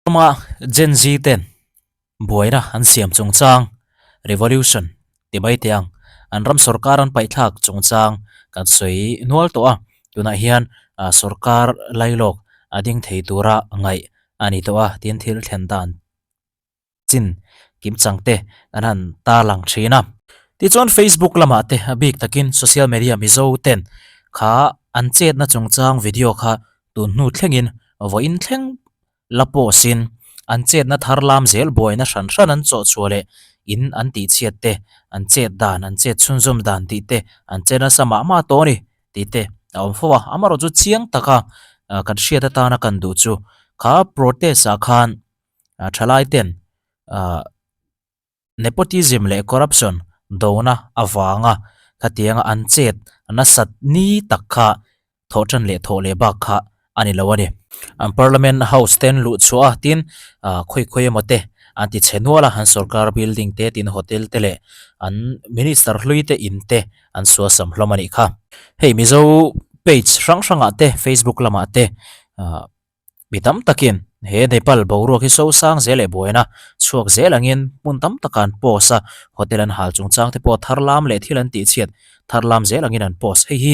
Rama Gen Z ten buaina an siam chungchang, revolution ti mai teh ang, an ram sorkar an paihthlak chungchang kan sawi nual tawh a, tunah hian sorkar lailawk a ding thei tura ngaih a ni tawh a, tin thil thlen dan chin kimchang te an han tarlang thin a. Tichuan Facebook lamah te a bik takin social media Mizo ten kha an chetna chungchang video kha tun hnu thlengin vawiin thleng la post in an chetna thar lam zel buaina hran hran an chawh chhuah leh in an tih chhiat te, an chet dan, an chet chhunzawm dan tih te an che nasa mah mah tawh a ni tih te a awm fo a. Amaherawhchu chiang taka kan hriat atana kan duh chu kha protest ah khan thalai ten nepotism leh corruption dona avanga khatianga an chet nasat ni tak kha thawh tan leh thawh leh bak kha a ni lo a ni. An parliament house ten luh chhuah a tin khawi khawi emaw te an ti chhe nual a, an sorkar building te tin hotel te leh an minister hlui te in te an suasam hlawm a nih kha. Hei Mizo page hrang hrangah te Facebook lamah te Mi tam takin he Nepal boruak hi sosang zel leh buaina chhuak zel angin hmun tam taka an post a, hotel an hal chungchang te pawh thar lam leh thil an tihchhiat thar lam zel angin an post. Hei hi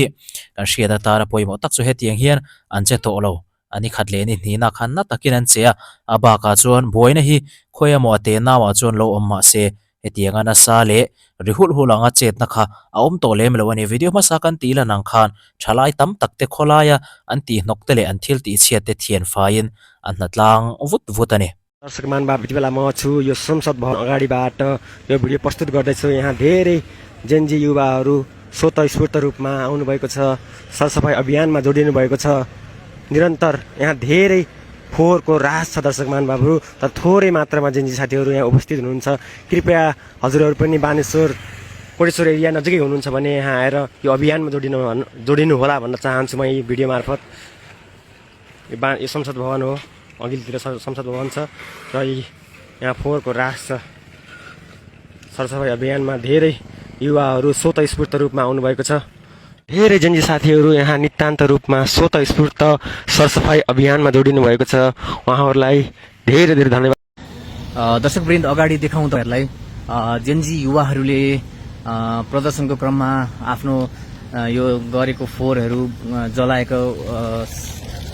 kan hriat atana pawimawh tak chu hetiang hian an che tawh lo. A ni khat leh ni hnihna khan na takin an che a, a bakah chuan buaina hi khawi emaw a tenauah chuan lo awm mahse Hetianga nasa leh ri hulh hulh anga chetna kha a awm tawh lem lo a ni. Video hmasa kan tih lan ang khan thalai tam tak te khawlaia an tihhnawk te leh an thil tihchhiat te thian faiin an hnatlang vut vut a ni. दर्शक महानुभाव यति बेला म छु यो संसद भवन अगाडिबाट यो भिडियो प्रस्तुत गर्दैछु। यहाँ धेरै जेनजी युवाहरू स्वतःस्फूर्त रूपमा आउनुभएको छ, सरसफाइ अभियानमा जोडिनु भएको छ। निरन्तर यहाँ धेरै फोहोरको रास छ दर्शक महानुभावहरू, तर थोरै मात्रामा जेनजी साथीहरू यहाँ उपस्थित हुनुहुन्छ। कृपया हजुरहरू पनि बानेश्वर कोटेश्वर एरिया नजिकै हुनुहुन्छ भने यहाँ आएर यो अभियानमा जोडिनु होला भन्न चाहन्छु म यही भिडियो मार्फत। यो संसद भवन हो, अघिल्तिर संसद भवन छ र यहाँ फोहोरको रास छ। सरसफाइ अभियानमा धेरै युवाहरू स्वतःस्फूर्त रूपमा आउनुभएको छ। धेरै जेनजी साथीहरू यहाँ नितान्त रूपमा स्वतःस्फूर्त सरसफाइ अभियानमा जोडिनु भएको छ। उहाँहरूलाई धेरै धेरै धन्यवाद। दर्शकवृन्द अगाडि देखाउँ तपाईँहरूलाई जेनजी युवाहरूले प्रदर्शनको क्रममा आफ्नो यो गरेको फोहोरहरू जलाएको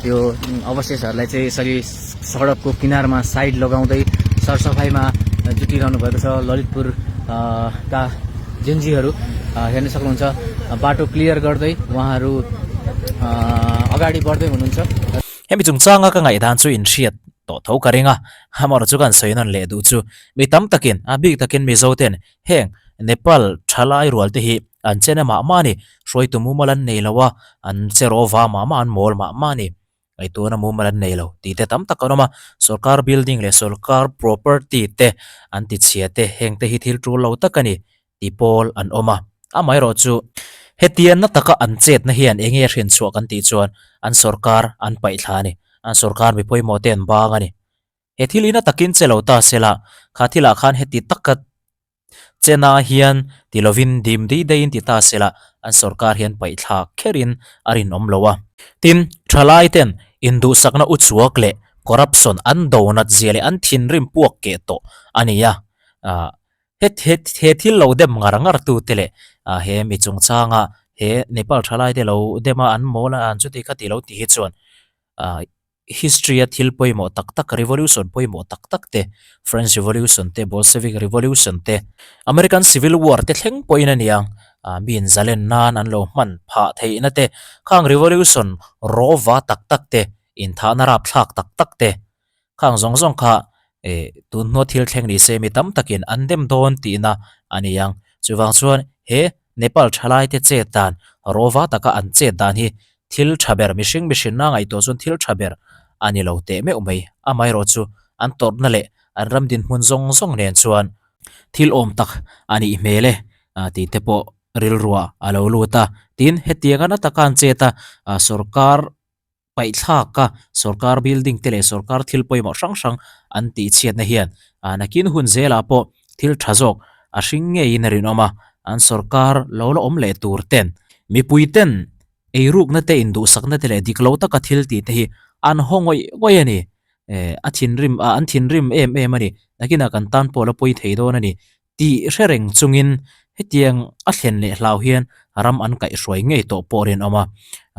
यो अवशेषहरूलाई चाहिँ यसरी सडकको किनारमा साइड लगाउँदै सरसफाइमा जुटिरहनु भएको छ। ललितपुर का जेनजीहरू हेर्न सक्नुहुन्छ बाटो क्लियर गर्दै उहाँहरू अगाडि बढ्दै हुनुहुन्छ। Hemi chungchanga ka ngaihdan chu inhriat tawh tho ka ring a, amaherawh chu kan sawi nawn leh duh chu mi tam takin a bik takin Mizo ten heng Nepal thalai rual te hi an che na mah mah a ni, hruaitu mumal an nei lo a, an che rawva mah mah an mawl mah mah a ni. Ngaihtuahna mumal an nei lo tih te tam tak an awm a, sorkar building leh sorkar property te an ti chhia te heng te hi thil tul lo tak a ni tih pawl an awm a. Amaherawh chu hetianna taka an chetna hian eng nge hrian chhuah kan tih chuan an sorkar an paih thla a ni, an sorkar mi pawimawh te an bang a ni. He thil ina takin che lo ta se la, kha thilah khan heti taka Chena hian ti lovin dim dei deiin ti ta se la, an sorkar hian paihthlak kherin a rinawm lo a. Tin, thalai ten induhsakna uchuak leh corruption an do nat zia leh an thinrim puak keh tawh a ni a. He he thil lo dem ngar ngar tu te leh he mi chungchanga he Nepal thalai te lo dem a an mawl a an chuti kha ti lo ti hi chuan History-a thil pawimawh tak tak, revolution pawimawh tak tak te, French Revolution te, Bolshevik Revolution te, American Civil War te thleng pawhin a niang, mi inzalen nan an lo hman phah theihna te, khang revolution rawva tak tak te, inthahna rapthlak tak tak te, khang zawng zawng kha tun hnua thil thleng ni se mi tam takin an dem dawn tihna a niang. Chuvang chuan he Nepal thalaite chet dan, rawva taka an chet dan hi Thil tha ber, mihring mihrinna ngaihtuah chuan thil tha ber a ni lo teh meuh mai. Amaherawhchu an tawrhna leh an ram dinhmun zawng zawng nen chuan thil awm tak a nih hmel e tih te pawh rilruah a lo lut a. Tin, hetianga na taka an chet a, sorkar paihthlak a, sorkar building te leh sorkar thil pawimawh hrang hrang an tihchhiatna hian nakin hun zelah pawh thil tha zawk a hring ngeiin a rinawm a, an sorkar lo la awm leh tur ten mipui ten Eirukna te induhsakna te leh dik lo taka thil tih te hi an haw ngawih ngawih a ni. eh a thinrim ah an thinrim em em a ni nakinah kan tan pawh la pawi thei dawn a ni tih hre reng chungin hetiang a thlen leh hlau hian ram an kaihhruai ngei tawh pawh a rinawm a,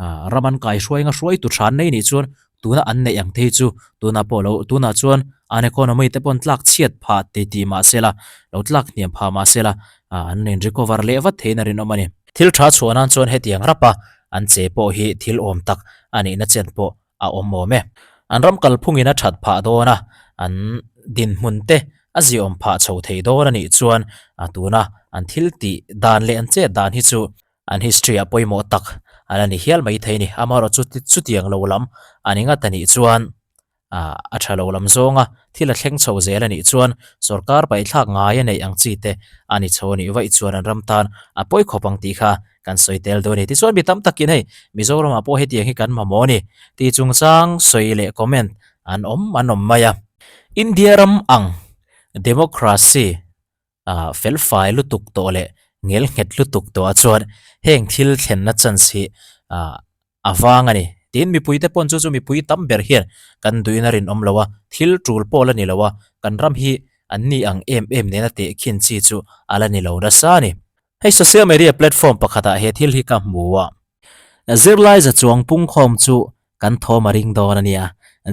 ah ram an kaihhruai anga hruai tu than nei nih chuan tuna an neih ang te hi chu tunah pawh lo tunah chuan an economy te pawh an tlak chhiat phah ti tih mah se la lo tlak hniam phah mah se la ah an in recover leh vat theiin a rinawm a ni. Thil tha chhuah nan chuan hetiang rapa an che pawh hi thil awm tak a nihna chen pawh a awm awm e. An ram kalphungin a that phah dawn a, an dinhmun te a ziaawm phah chho thei dawn a nih chuan a tuna an thil tih dan leh an chet dan hi chu an history ah pawimawh tak a la ni hial mai thei a ni. Amaherawh chu chutiang lo lam a ni ngat a nih chuan a tha lo lam zawnga thil a thleng chho zel a nih chuan sorkar paihthlak ngai a neih ang chi te a ni chho a nih vaih chuan an ram tan a pawi khawp ang tih kha kan sawi tel dawn a ni. Tichuan mi tam takin hei Mizoramah pawh hetiang hi kan mamawh a ni tih chungchang sawi leh comment an awm an awm mai a. India ram ang democracy ah felfai lutuk tawh leh ngel nghet lutuk tawh ah chuan heng thil thlenna chance hi ah a vang a ni. Tin mipuite pawn chu chu mipui tam ber hian kan duhin a rinawm lo a, thil tul pawh la ni lo a, kan ram hi an ni ang em em nena tehkhin chi chu a la ni lo nasa a ni. Hei social media platform pakhatah he thil hi ka hmu a, zirlai za chuang pungkhawm chu kan thawm a ring dawn a nia.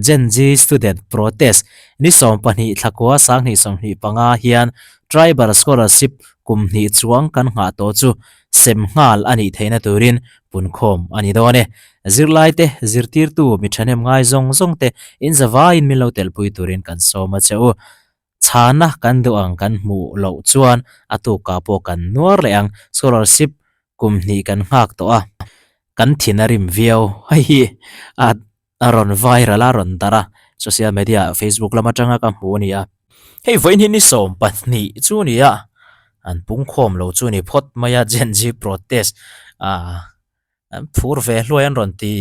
Gen Z student protest ni 20 thlakua 2025 hian tribal scholarship kum hnih chuang kan nghah tawh chu sem nghal a nih theihna turin punkhawm a ni dawn e. Zirlaite, zirtirtu, mi thahnem ngai zawng zawngte inzavaiin min lo telpui turin kan sawm a che u. Chhana kan duh ang kan hmuh loh chuan a tukah pawh kan nuar leh ang. Scholarship kum hnih kan nghak tawh a, kan thin a rim viau. Hei hi a a rawn viral a, a rawn darh a, social media ah Facebook lam atanga ka hmu a ni a. Hei vawiin hi ni 20 chu a ni a, an pungkhawm lo chu a ni phawt mai a, Gen Z protest ah an phur ve hluai an rawn ti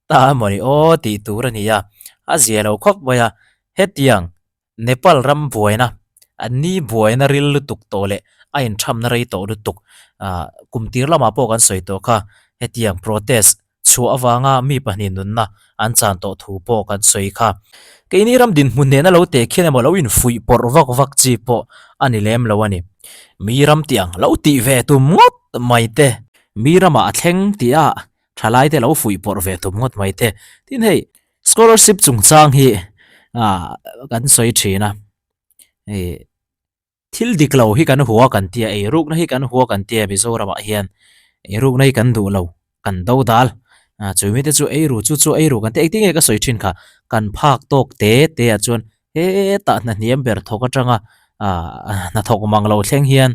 ta emaw ni aw tih tur a ni a, a zia lo khawp mai a, hetiang Nepal ram buaina, an ni buaina ril lutuk tawh leh a inthamna rei tawh lutuk. Ahh kum tir lamah pawh kan sawi tawh kha, hetiang protest chhuah avanga mi pahnih nunna an chan tawh thu pawh kan sawi kha. Keini ram dinhmun nena lo teh khian emaw lo infuih pawrh vak vak chi pawh a ni lem lo a ni. Mi ram tih ang lo tih ve tum ngawt mai te, mi ramah a thleng tih a thalaite lo fuih pawrh ve tum ngawt mai te. Tin hei Scholarship chungchang hi ah kan sawi thin a, hei thil dik lo hi kan hua kan tia eirukna hi kan hua kan tia Mizoramah hian eirukna hi kan duh lo kan do dal ah chu mite chu eiru chu chu eiru kan tia engtin nge ka sawi thin kha kan phak tawk te te ah chuan hetah hna hniam ber thawk atanga ah hnathawk mang lo thleng hian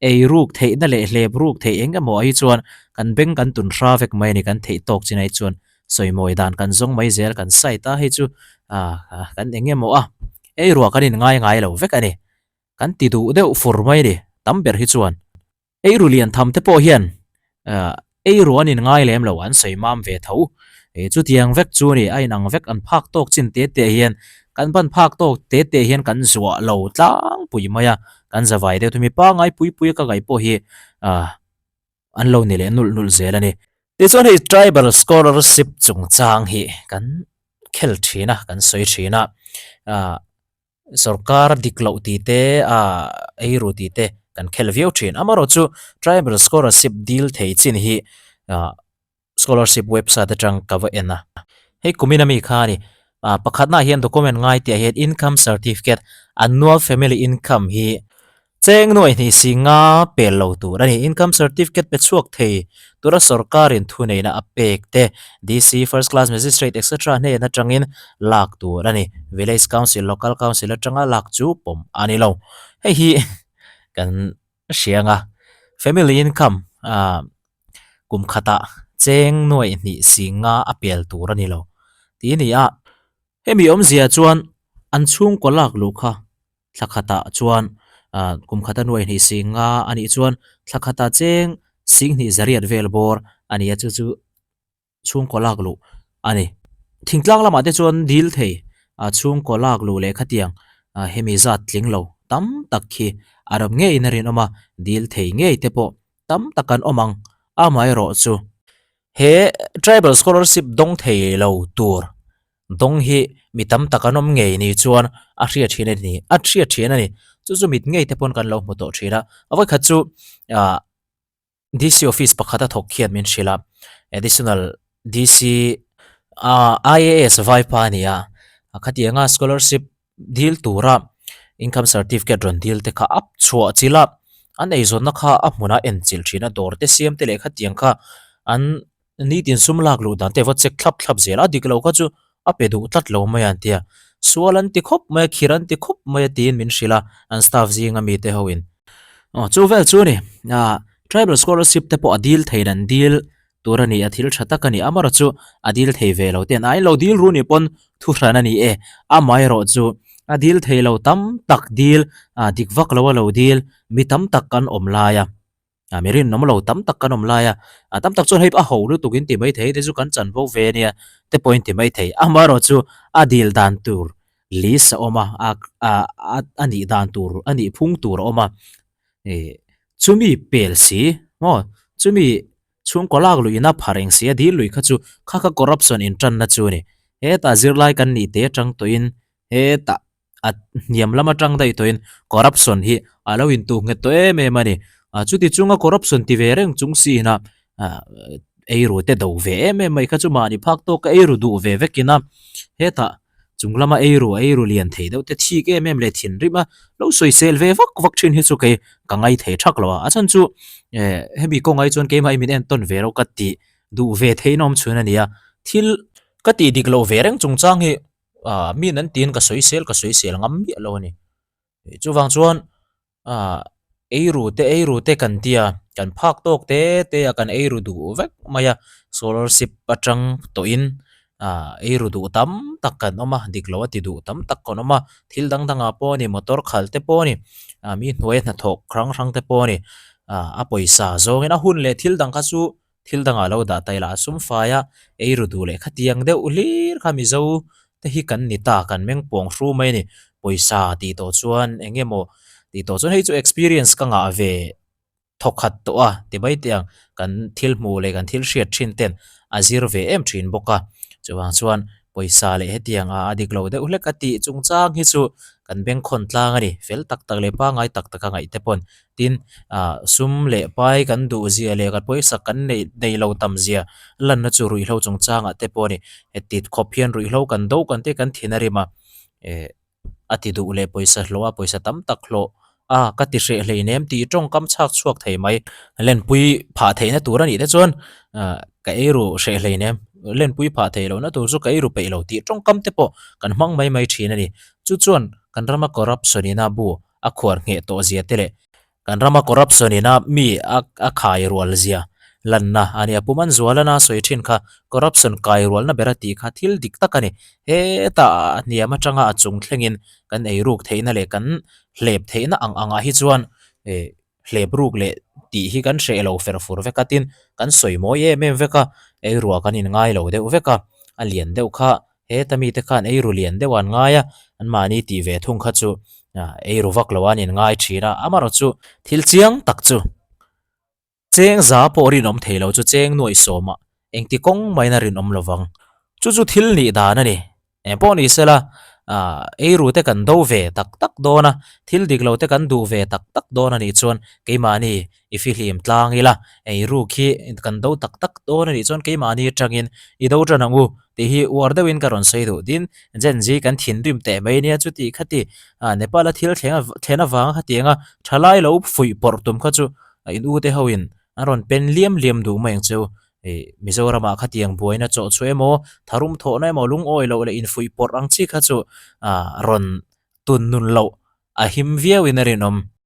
eiruk theihna leh hlep ruk theih eng emaw ah hi chuan kan beng kan tun hra vek mai a ni kan theih tawk chin ah hi chuan. Sawimawi dan kan zawng mai zel kan site a hei chu ah kan eng emaw a ei ruah kan in ngai ngai lo vek a ni kan ti duh deuh fur mai a ni tam ber hi chuan ei ru lian tham te pawh hian ah ei ruah an in ngai lem lo an sawi mam ve tho eh chutiang vek chu a ni a inang vek an phak tawk chin te te hian kan ban phak tawk te te hian kan zuah lo tlangpui mai a kan zavai deuh thumi pangai pui pui a ka ngaih pawh hi ah. an lo ni leh nulh nulh zel a ni. Tichuan hei Tribal Scholarship chungchang hi kan khel thin a, kan sawi thin a, ah sorkar dik loh tih te ah eiru tih te kan khel viau thin. Amaherawhchu Tribal Scholarship dil thei chin hi ah Scholarship website atang ka va en a. Hei kumin ami kha a ni. Ah pakhatnaah hian document ngai tih ah hian income certificate, annual family income hi cheng nuai hnih si nga pel lo tur a ni. Income certificate pe chhuak thei tura sorkarin thuneihna a pek te, DC, First Class Magistrate etc hnen atangin lak tur a ni. Village Council, Local Council atanga lak chu pawm a ni lo. Hei hi kan hriang a, family income ah kum khatah cheng nuaih hnih si nga a pel tur a ni lo tih a ni a, hemi awmzia chuan an chhungkaw lak luh kha thla khatah chuan ah kum khata nuaih hnih si nga a nih chuan thla khatah cheng singhnih zariat vel bawr a ni a chu chu. chhungkaw lak luh a ni. Thingtlang lamah te chuan dil thei a chhungkaw lak luh leh khatiang hemi zat tling lo tam tak khi a ram ngeiin a rinawm a, dil thei ngei te pawh tam tak an awm ang. Amaherawhchu he Tribal Scholarship dawng thei lo tur. Dawng hi mi tam tak an awm ngei ni chuan a hriat thin a ni, a hriat thin a ni. Chu chu mit ngei te pawn kan lo hmu tawh thin a. A vawikhat chu ah DC office pakhat a thawk khian min hrilh a, additional DC ah IAS vaipa a ni a, khatianga scholarship dil tura income certificate rawn dil te kha a chhuah chilh a, an eizawnna kha a hmunah enchilh thin a, dawr te siam te leh khatiang kha an Nitin sum lak luh dan te va check thlap thlap zel a, dik lo kha chu a pe duh tlat lo mai a an ti a, sual an ti khawp mai a, khir an ti khawp mai a tiin min hrilh a, an staff zinga mite ho in. Aw chu vel chu a ni, ah tribal scholarship te pawh a dil thei dan dil tur a ni a, thil tha tak a ni, amarawh chu a dil thei ve lo ten a in lo dil ru ni pawn thu hran a ni e, amaherawh chu a dil thei lo tam tak dil, ah dik vak lo a lo dil mi tam tak an awm lai a. A mi rinawm lo tam tak kan awm lai a, a tam tak chuan hei a ho lutuk in ti mai thei te chu kan chanvo ve ania te pawh in ti mai thei. Amaherawh chu a dil dan tur list a awm a, a a a nih dan tur a nih phung tur a awm a, ih chumi pel si maw chumi chhungkaw lak luih ina pha reng si a dil lui kha chu kha kha corruption in tanna chu a ni. Hetah zirlai kan nih te atang tawhin hetah a hniam lam atang daih tawhin corruption hi a lo intuh nghet tawh em em a ni. Ah chuti chunga corruption ti ve reng chung siin a ah eiru te do ve em em mai kha chu mahni phak tawk a eiru duh ve vekin a hetah chung lama eiru eiru lian thei deuh te thik em em leh thinrim a lo sawisel ve vak vak thin hi chu kei ka ngai thei thak lo a a chhan chu eh hemi kawngai chuan keimah hi min entawn ve ro ka tih duh ve theih na awm chhun a ni a thil ka tih dik loh ve reng chungchang hi ah mi an tiin ka sawi sel ka sawi sel ngam miah lo a ni chuvang chuan ah eiru te eiru te kan tia kan phak tawk te te a kan eiru duh vek mai a scholarship atang tawhin ah eiru duh tam tak kan awm a dik lo a ti duh tam tak kan awm a thil dang dangah pawh a ni motor khal te pawh a ni ah mi hnuai hnathawk hrang hrang te pawh a ni ah a pawisa zawngin a hun leh thil dang kha chu. Thil dangah lo dah ta ila a sum fai a, ei ru duh leh khatiang deuh hlir kha Mizo te hi kan ni ta, kan meng pawng hru mai a ni. Pawisa tih tawh chuan eng emaw tih tawh chuan hei chu experience ka ngah ve thawkhat tawh a ti mai teh ang, kan thil hmuh leh kan thil hriat thin ten a zir ve em thin bawk a. Chuvang chuan pawisa leh hetiang a a dik lo deuh hlek a tih chungchang hi chu kan bengkhawn tlang a ni, fel tak tak leh pangngai tak taka ngaih te pawn Tin, ah sum leh pai kan duh zia leh kan pawisa kan neih nei lo tam zia lanna chu ruihhlo chungchangah te pawh a ni. Heti khawp hian ruihhlo kan do kan te kan thin a rim a, eh a ti duh leh pawisa hlawh a, pawisa tam tak hlawh a ka ti hreh hleinem tih tawngkam chhak chhuak thei mai. Lenpui phah theihna tur a nih te chuan ah ka ei ru hreh hleinem, lenpui phah theih lohna tur chu ka ei ru peih lo tih tawngkam te pawh kan hmang mai mai thin a ni. Chu chuan kan rama corruption in a bu a khuar ngheh tawh zia te leh kan rama corruption ina mi a a khai rual zia lanna a nia. Pu Manzualana sawi thin kha corruption kai rualna ber a tih kha thil dik tak a ni. Hetah a hniam atanga a chung thlengin kan eiruk theihna leh kan hlep theihna ang angah hi chuan eh hlep ruk leh tih hi kan hreh lo fer fur vek a tin kan sawi mawi em em vek a, eiruah kan inngai lo deuh vek a, a lian deuh kha heta mite khan eiru lian deuh an ngai a, anmahni tih ve thung kha chu eiru vak lo an inngai thin a, amarawh chu thil chiang tak chu cheng za pawh rinawm thei lo chu cheng nuaih sawmah engti kawng maiin a rinawm lo vang. Chu chu thil nih dan a ni. Eng pawh ni sela, ah eiru te kan do ve tak tak dawn a, thil dik lo te kan duh ve tak tak dawn a nih chuan keimahni i fihlim tlang ila, eiru khi kan do tak tak dawn a nih chuan keimahni atangin i do tan ang u tih hi uar deuhin ka rawn sawi duh. Tin, Gen Z kan thinrim teh mai nia chuti khati, ah Nepal a thil thleng thlen avanga khatianga thalai lo fuih pawrh tum kha chu in u te hoin an rawn pen liam liam duh mai ang cheu. Ih Mizoramah khatiang buaina chawh chu emaw tharum thawhna emaw lungawi loh leh infuih pawrh ang chi kha chu ah rawn tun nun loh a him viauin a rinawm.